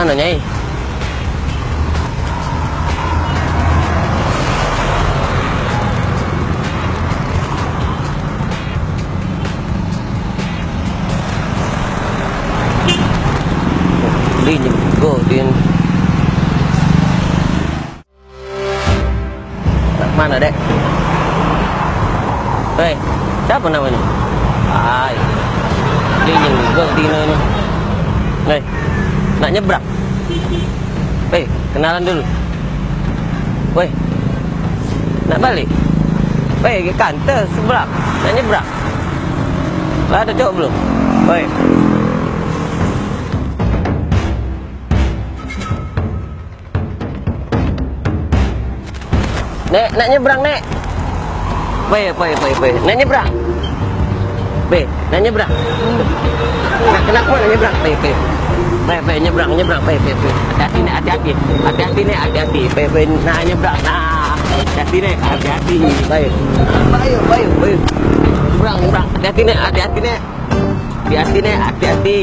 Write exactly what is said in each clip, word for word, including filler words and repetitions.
Mano, Nyai? Di nyego, Din. Nak kemano, Dek? Hei, siapo namonyo? Ai, dingin jugo tino ni. Hei, nak nyebrang? Hei, kenalan dulu. Weh, nak balek? Weh, kante seberang. Nak nyebrang? Lah ado cowok belum? Weh. Nek, nak nyebrang, Nek. Pe, pe, pe, pe. Nak nyebrang. Pe, nak nyebrang. Nak kenapo nak nyebrang? Pe, pe. Pe, pe, nyebrang, nyebrang, pe, pe, pe. Hati-hati, Nek, hati-hati. Hati-hati, Nek, hati-hati. Pe, pe, nak nyebrang. Nah, hati-hati, Nek, hati-hati. Baik. Baik, baik, baik. Nyebrang, nyebrang. Hati-hati, Nek, hati-hati, Nek. Hati-hati, Nek, hati-hati.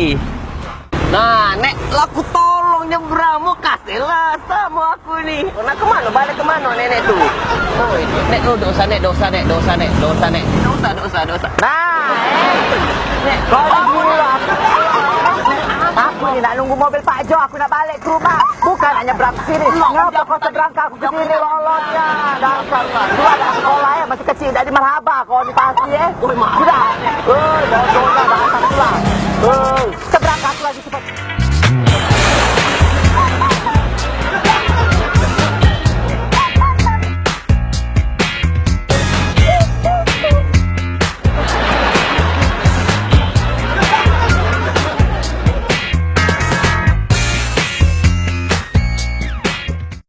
Nah, Nek, lah aku tolong nyebrang, mau kasih lah samo aku ni. Nak ke mano? Balik ke mano nenek tu? Oi, Nek, oh, dak usah, Nek, dak usah, Nek, dak usah, Nek, dak usah, Nek. Dak usah, dak usah, dak usah. Nah, eh. Nek, kau ni dulu lah. Aku ni nak nunggu mobil Pak Jo, aku nak balik ke rumah. Bukan nak nyebrang ke sini. Ngapa kau seberang ke aku ke sini, lolosnya? Dasar. Dulu anak sekolah, eh, masih kecil, dak di marhaba kau ni pasti, eh. Oi, mak. Sudah. Oi, bodohnya bahasa pula. Oi. Seberang aku lagi cepat.